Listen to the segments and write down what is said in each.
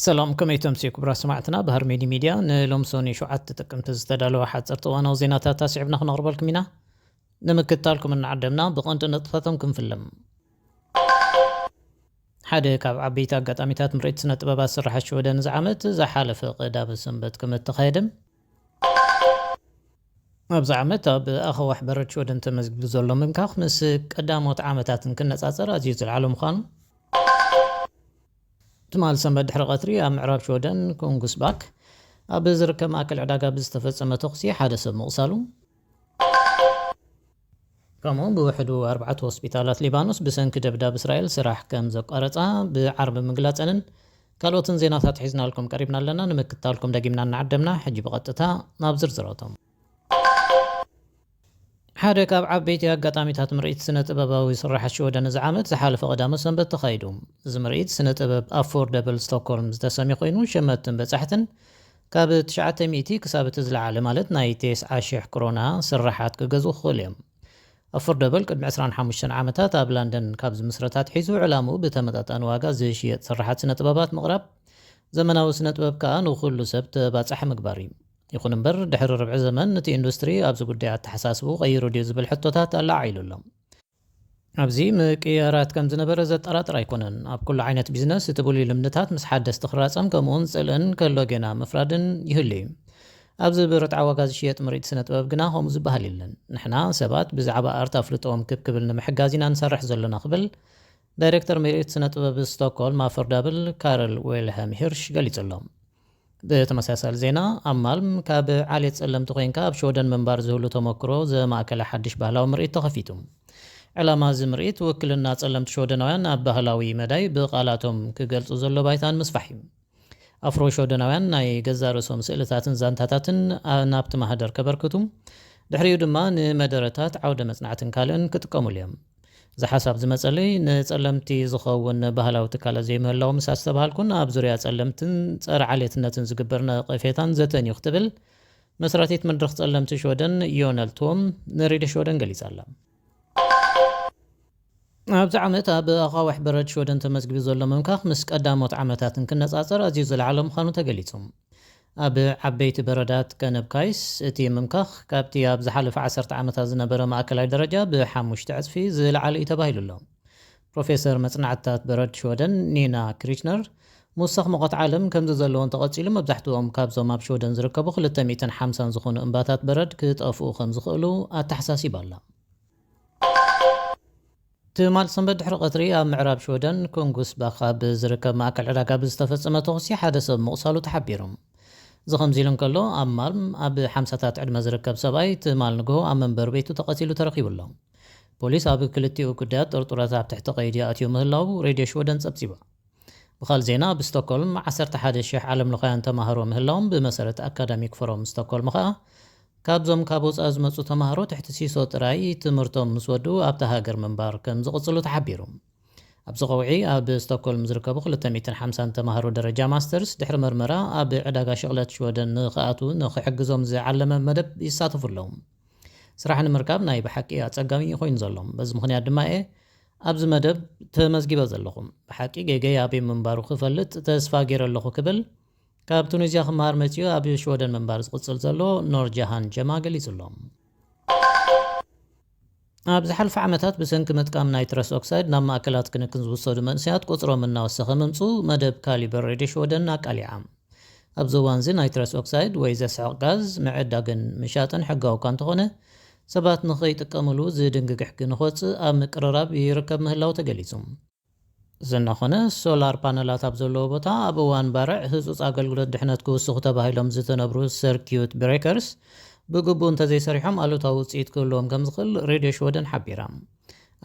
ሰላም፣ ከመይ ተምስዩ ክቡራት ሰማዕትና? ባህር ሜዲ ሚድያ ንሎም ሶኒ ሸውዓተ ጥቅምቲ ዝተዳለወ ሓፀርቲ እዋናዊ ዜናታት ኣስዒብና ክነቕርበልኩም ኢና። ንምክትታልኩም እናዓደምና ብቐንዲ ነጥብታቶም ክንፍልም። ሓደ ካብ ዓበይቲ ኣጋጣሚታት ምርኢት ስነ ጥበባት ስራሓት ሽወደን እዚ ዓመት ዝሓለፈ ቀዳመ ሰንበት ከም እተኻየደ፣ ኣብዚ ዓመት ኣብ ኣኻውሕ በረድ ሽወደን ተመዝጊቡ ዘሎ ምምካኽ ምስ ቀዳሞት ዓመታት እንክነጻጸር ኣዝዩ ዝለዓለ ምዃኑ፣ ትማል ሰንበት ድሕሪ ቀትሪ ኣብ ምዕራብ ሽወደን ኩንጉስባክ ኣብ ዝርከብ ማእከል ዕዳጋ ብዝተፈጸመ ተኹሲ ሓደ ሰብ ምቑሳሉ፣ ከምኡ ብውሕዱ ኣርባዕተ ሆስፒታላት ሊባኖስ ብሰንኪ ደብዳብ እስራኤል ስራሕ ከም ዘቋረጻ ብዓርቢ ምግላጸንን ካልኦትን ዜናታት ሒዝናልኩም ቀሪብና ኣለና። ንምክትታልኩም ደጊምና እናዓደምና፣ ሕጂ ብቐጥታ ናብ ዝርዝራቶም። ሓደ ካብ ዓበይቲ ኣጋጣሚታት ምርኢት ስነ ጥበባዊ ስራሓት ሽወደን እዚ ዓመት ዝሓለፈ ቀዳመ ሰንበት ተኻይዱ። እዚ ምርኢት ስነ ጥበብ ኣፎርደብል ስቶክሆልም ዝተሰምየ ኮይኑ፣ ሸመትን በጻሕትን ካብ ትሽዓተ ሚእቲ ክሳብ እቲ ዝለዓለ፣ ማለት ናይ ተስዓ ሽሕ ክሮና ስራሓት ክገዝኡ ክኽእሉ እዮም። ኣፎርደብል ቅድሚ ዕስራን ሓሙሽተን ዓመታት ኣብ ለንደን ካብ ዝምስረት ኣትሒዙ፣ ዕላምኡ ብተመጣጣኒ ዋጋ ዝሽየጥ ስራሓት ስነ ጥበባት ምቕራብ፣ ዘመናዊ ስነ ጥበብ ከኣ ንኹሉ ሰብ ተባጻሒ ምግባር እዩ። ይኹን እምበር፣ ድሕሪ ርብዒ ዘመን እቲ ኢንዱስትሪ ኣብዚ ጉዳይ ኣተሓሳስብኡ ቀይሩ ድዩ ዝብል ሕቶታት ኣለዓዒሉ ኣሎ። ኣብዚ ምቅይያራት ከም ዝነበረ ዘጠራጥር ኣይኮነን። ኣብ ኩሉ ዓይነት ቢዝነስ እቲ ብሉይ ልምድታት ምስ ሓደስቲ ክራጸም፣ ከምኡውን ጽልእን ከሎ ጌና ምፍራድን ይህሉ እዩ። ኣብዚ ብርትዓ ዋጋ ዝሽየጥ ምርኢት ስነ ጥበብ ግና ከምኡ ዝበሃል የለን። ንሕና ሰባት ብዛዕባ ኣርት ኣፍልጦኦም ክብ ክብል ንምሕጋዝ ኢና ንሰርሕ ዘሎና ክብል ዳይሬክተር ምርኢት ስነ ጥበብ ስቶክሆልም ኣፎርዳብል ካረል ዌልሃም ሂርሽ ገሊጹ ኣሎ። ብተመሳሳሊ ዜና፣ ኣብ ማልም ካብ ዓሌት ጸለምቲ ኮይንካ ኣብ ሽወደን ምንባር ዝህሉ ተመክሮ ዘማእከለ ሓድሽ ባህላዊ ምርኢት ተኸፊቱ። ዕላማ እዚ ምርኢት ውክልና ጸለምቲ ሽወደናውያን ኣብ ባህላዊ መዳይ ብቓላቶም ክገልጹ ዘሎ ባይታን ምስፋሕ እዩ። ኣፍሮ ሽወደናውያን ናይ ገዛእ ርእሶም ስእልታትን ዛንታታትን ኣ-፣ ናብቲ ማህደር ከበርክቱ፣ ድሕሪኡ ድማ ንመደረታት ዓውደ መጽናዕትን ካልእን ክጥቀሙሉ እዮም። እዚ ሓሳብ ዝመጸለይ ንጸለምቲ ዝኸውን ባህላዊ ትካላት ዘይምህላው ምስ ኣስተብሃልኩን ኣብ ዙርያ ጸለምትን ጸረ ዓሌትነትን ዝግበር ነቐፌታን ዘተን እዩ ክትብል መስራቲት መድረኽ ጸለምቲ ሽወደን ዮነል ቶም ንሬድዮ ሽወደን ገሊጻ ኣላ። ኣብዚ ዓመት ኣብ ኣኻውሕ በረድ ሽወደን ተመዝጊቡ ዘሎ ምምካኽ ምስ ቀዳሞት ዓመታት እንክነጻጸር ኣዝዩ ዝለዓለ ምዃኑ ተገሊጹ። ኣብ ዓበይቲ በረዳት ከነብ ካይስ እቲ ምምካኽ ካብቲ ኣብ ዝሓለፈ ዓሰርተ ዓመታት ዝነበረ ማእከላይ ደረጃ ብሓሙሽተ ዕጽፊ ዝለዓለ እዩ ተባሂሉ ኣሎ። ፕሮፌሰር መጽናዕትታት በረድ ሽወደን ኒና ክሪችነር፣ ምውሳኽ ሙቐት ዓለም ከምዚ ዘለዎ እንተቐጺሉ፣ መብዛሕትኦም ካብዞም ኣብ ሽወደን ዝርከቡ ክልተ ሚእትን ሓምሳን ዝኾኑ እምባታት በረድ ክጠፍኡ ከም ዝኽእሉ ኣተሓሳሲባ ኣላ። ትማል ሰንበት ድሕሪ ቀትሪ ኣብ ምዕራብ ሽወደን ኩንጉስባክ ኣብ ዝርከብ ማእከል ዕዳጋ ብዝተፈጸመ ተኹሲ ሓደ ሰብ ምቑሳሉ ተሓቢሩ። እዚ ከምዚ ኢሉ እንከሎ፣ ኣብ ማልም ኣብ ሓምሳታት ዕድመ ዝርከብ ሰብኣይ ትማል ንግሆ ኣብ መንበሪ ቤቱ ተቐቲሉ ተረኺቡ ኣሎ። ፖሊስ ኣብ ክልቲኡ ጉዳያት ጥርጡራት ኣብ ትሕቲ ቀይዲ ኣትዩ ምህላዉ ሬድዮ ሽወደን ጸብጺባ። ብኻልእ ዜና፣ ኣብ ስቶክሆልም ዓሰርተ ሓደ ሽሕ ዓለምለኻውያን ተማሃሮ ምህላዎም ብመሰረት ኣካዳሚክ ፎረም ስቶክሆልም ኸኣ፣ ካብዞም ካብ ወጻኢ ዝመጹ ተማሃሮ ትሕቲ ሲሶ ጥራይ ትምህርቶም ምስ ወድኡ ኣብታ ሃገር ምንባር ከም ዝቕጽሉ ተሓቢሩ። ኣብዚ ቀውዒ ኣብ ስቶክሆልም ዝርከቡ ክልተ ሚእትን ሓምሳን ተማሃሮ ደረጃ ማስተርስ ድሕሪ መርመራ ኣብ ዕዳጋ ሽቕለት ሽወደን ንኽኣትዉ ንኽሕግዞም ዝዓለመ መደብ ይሳተፉ ኣለዉ። ስራሕ ንምርካብ ናይ ብሓቂ ኣጸጋሚ እዩ ኮይኑ ዘሎ። በዚ ምኽንያት ድማ እየ ኣብዚ መደብ ተመዝጊበ ዘለኹ። ብሓቂ ጌገይ ኣበይ ምንባሩ ክፈልጥ ተስፋ ገይረ ኣለኹ ክብል ካብ ቱኒዝያ ክመሃር መጺኡ ኣብ ሽወደን ምንባር ዝቕጽል ዘሎ ኖርጃሃን ጀማ ገሊጹ ኣሎ። ኣብ ዝሓልፉ ዓመታት ብሰንኪ ምጥቃም ናይትረስ ኦክሳይድ ናብ ማእከላት ክንክን ዝውሰዱ መንእሰያት ቁጽሮም እናወሰኸ ምምጽኡ መደብ ካሊበር ሬድዮ ሽወደን ኣቃሊዓ። ኣብዚ እዋንዚ ናይትረስ ኦክሳይድ ወይ ዘስሕቕ ጋዝ ምዕዳግን ምሻጥን ሕጋዊ እኳ እንተኾነ፣ ሰባት ንኸይጥቀምሉ ዝድንግግ ሕጊ ንኽወጽእ ኣብ ምቅርራብ ይርከብ ምህላው ተገሊጹ። እዚ እናኾነ፣ ሶላር ፓነላት ኣብ ዘለዎ ቦታ ኣብ እዋን ባርዕ ህጹጽ ኣገልግሎት ድሕነት ክውስኹ ተባሂሎም ዝተነብሩ ሰርኪዩት ብሬከርስ ብግቡእ እንተዘይሰሪሖም ኣሉታዊ ውጽኢት ክህልዎም ከም ዝኽእል ሬድዮ ሽወደን ሓቢራ።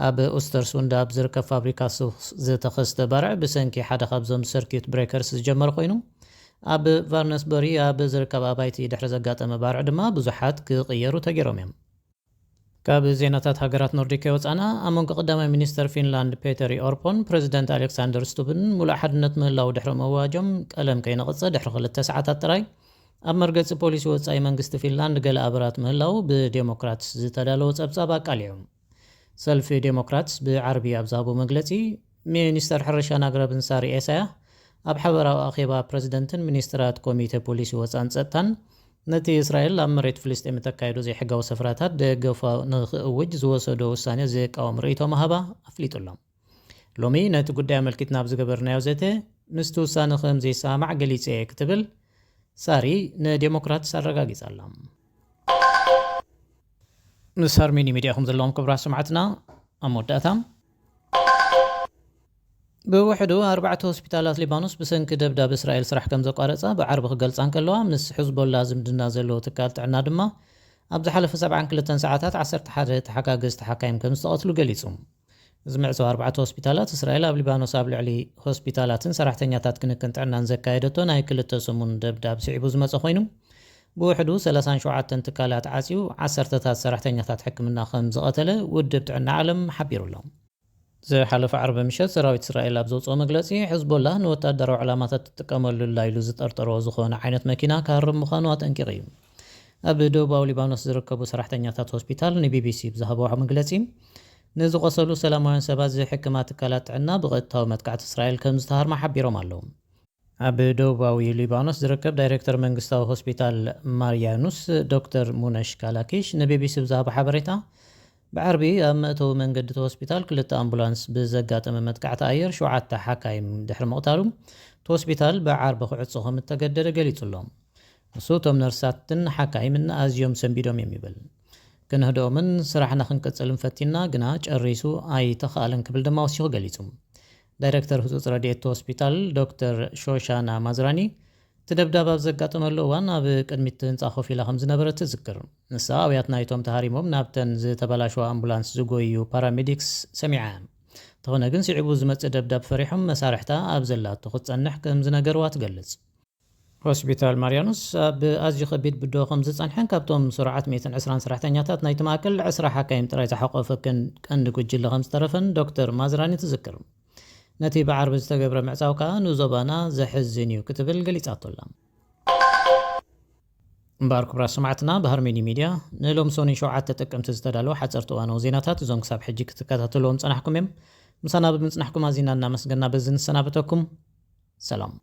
ኣብ ኡስተርሱንድ ኣብ ዝርከብ ፋብሪካ ሱስ ዝተኸስተ ባርዕ ብሰንኪ ሓደ ካብዞም ሰርኪዩት ብሬከርስ ዝጀመረ ኮይኑ፣ ኣብ ቫርነስበሪ ኣብ ዝርከብ ኣባይቲ ድሕሪ ዘጋጠመ ባርዕ ድማ ብዙሓት ክቕየሩ ተገይሮም እዮም። ካብ ዜናታት ሃገራት ኖርዲክ ከይወጻና፣ ኣብ መንጎ ቀዳማይ ሚኒስተር ፊንላንድ ፔተሪ ኦርፖን ፕረዚደንት ኣሌክሳንደር ስቱብን ሙሉእ ሓድነት ምህላው ድሕሪ ምእዋጆም፣ ቀለም ከይነቕጸ ድሕሪ ክልተ ሰዓታት ጥራይ፣ ኣብ መርገጺ ፖሊሲ ወጻኢ መንግስቲ ፊንላንድ ገለ ኣበራት ምህላው ብዴሞክራትስ ዝተዳለወ ጸብጻብ ኣቃሊዑ። ሰልፊ ዴሞክራትስ ብዓርቢ ኣብ ዝሃቦ መግለጺ፣ ሚኒስተር ሕርሻን ኣግራብን ሳሪ ኤሳያ፣ ኣብ ሓበራዊ ኣኼባ ፕረዚደንትን ሚኒስትራት ኮሚተ ፖሊሲ ወጻን ጸጥታን፣ ነቲ እስራኤል ኣብ መሬት ፍልስጤም እተካየዶ ዘይሕጋዊ ሰፍራታት ደገፋ ንኽእውጅ ዝወሰዶ ውሳኔ ዝቃወም ርእይቶ ምሃባ ኣፍሊጡ ኣሎ። ሎሚ ነቲ ጉዳይ ኣመልኪትና ኣብ ዝገበርናዮ ዘተ፣ ምስቲ ውሳነ ከም ዘይሰማማዕ ገሊጸ እየ ክትብል ሳሪ ንዴሞክራትስ ኣረጋጊጻ ኣላ። ምስ ሃርሜኒ ሚድያ ኢኹም ዘለኹም ክቡራት ሰማዕትና። ኣብ መወዳእታ፣ ብውሕዱ ኣርባዕተ ሆስፒታላት ሊባኖስ ብሰንኪ ደብዳብ እስራኤል ስራሕ ከም ዘቋረጻ ብዓርቢ ክገልጻ እንከለዋ፣ ምስ ሕዝቦላ ዝምድና ዘለዎ ትካል ጥዕና ድማ ኣብ ዝሓለፈ ሰብዓን ክልተን ሰዓታት ዓሰርተ ሓደ ተሓጋገዝቲ ሓካይም ከም ዝተቐትሉ ገሊጹ። እዚ ምዕጻው ኣርባዕተ ሆስፒታላት እስራኤል ኣብ ሊባኖስ ኣብ ልዕሊ ሆስፒታላትን ሰራሕተኛታት ክንክን ጥዕናን ዘካየደቶ ናይ ክልተ ሰሙን ደብዳብ ስዒቡ ዝመጸ ኮይኑ፣ ብውሕዱ ሰላሳን ሸውዓተን ትካላት ዓጽዩ ዓሰርተታት ሰራሕተኛታት ሕክምና ከም ዝቐተለ ውድብ ጥዕና ዓለም ሓቢሩ ኣሎ። ዝሓለፈ ዓርቢ ምሸት ሰራዊት እስራኤል ኣብ ዘውፅኦ መግለፂ፣ ሕዝቦላ ንወታደራዊ ዕላማታት ትጥቀመሉ ኣላ ኢሉ ዝጠርጠሮ ዝኾነ ዓይነት መኪና ክሃርም ምዃኑ ኣጠንቂቑ እዩ። ኣብ ደቡባዊ ሊባኖስ ዝርከቡ ሰራሕተኛታት ሆስፒታል ንቢቢሲ ብዝሃብዎ መግለፂ፣ ንዝቖሰሉ ሰላማውያን ሰባት ዝሕክማ ትካላት ጥዕና ብቐጥታዊ መጥቃዕቲ እስራኤል ከም ዝተሃርማ ሓቢሮም ኣለዉ። ኣብ ደቡባዊ ሊባኖስ ዝርከብ ዳይሬክተር መንግስታዊ ሆስፒታል ማርያኑስ ዶክተር ሙነሽ ካላኪሽ ንቢቢሲ ብዝሃቦ ሓበሬታ፣ ብዓርቢ ኣብ መእተዊ መንገዲ እቲ ሆስፒታል ክልተ ኣምቡላንስ ብዘጋጠመ መጥቃዕቲ ኣየር ሸውዓተ ሓካይም ድሕሪ ምቕታሉ፣ እቲ ሆስፒታል ብዓርቢ ክዕጾ ከም እተገደደ ገሊጹ ኣሎ። ንሱ፣ እቶም ነርሳትን ሓካይምን ኣዝዮም ሰንቢዶም እዮም ይብል። ክንህድኦምን ስራሕና ክንቅጽልን ፈቲና፣ ግና ጨሪሱ ኣይተኻእለን ክብል ድማ ወሲኹ ገሊጹ። ዳይሬክተር ህጹጽ ረድኤት ሆስፒታል ዶክተር ሾሻና ማዝራኒ፣ እቲ ደብዳብ ኣብ ዘጋጠመሉ እዋን ኣብ ቅድሚት ህንጻ ኮፍ ኢላ ከም ዝነበረት ትዝክር። ንሳ ኣውያት ናይቶም ተሃሪሞም ናብተን ዝተበላሸዋ ኣምቡላንስ ዝጎዩ ፓራሜዲክስ ሰሚዓ እያ። እንተኾነ ግን፣ ስዒቡ ዝመጽእ ደብዳብ ፈሪሖም፣ መሳርሕታ ኣብ ዘላቶ ክትጸንሕ ከም ዝነገርዋ ትገልጽ። ሆስፒታል ማርያኑስ ኣብ ኣዝዩ ከቢድ ብድሆ ከም ዝጸንሐን፣ ካብቶም ስሩዓት ሚእትን ዕስራን ሰራሕተኛታት ናይቲ ማእከል ዕስራ ሓካይም ጥራይ ዝሓቆፈ ከን-፣ ቀንዲ ጉጅለ ከም ዝተረፈን ዶክተር ማዝራኒ ትዝክር። ነቲ ብዓርቢ ዝተገብረ ምዕጻው ከኣ ንዞባና ዘሕዝን እዩ ክትብል ገሊጻቶ ኣላ። እምበኣር ክቡራት ሰማዕትና፣ ብሃርሜኒ ሚድያ ንሎም ሶኒ ሸውዓተ ጥቅምቲ ዝተዳለወ ሓጸርቲ እዋናዊ ዜናታት እዞም ክሳብ ሕጂ ክትከታተልዎም ጸናሕኩም እዮም። ምሳና ብምጽናሕኩም ኣዚና እናመስገና በዚ ንሰናበተኩም። ሰላም።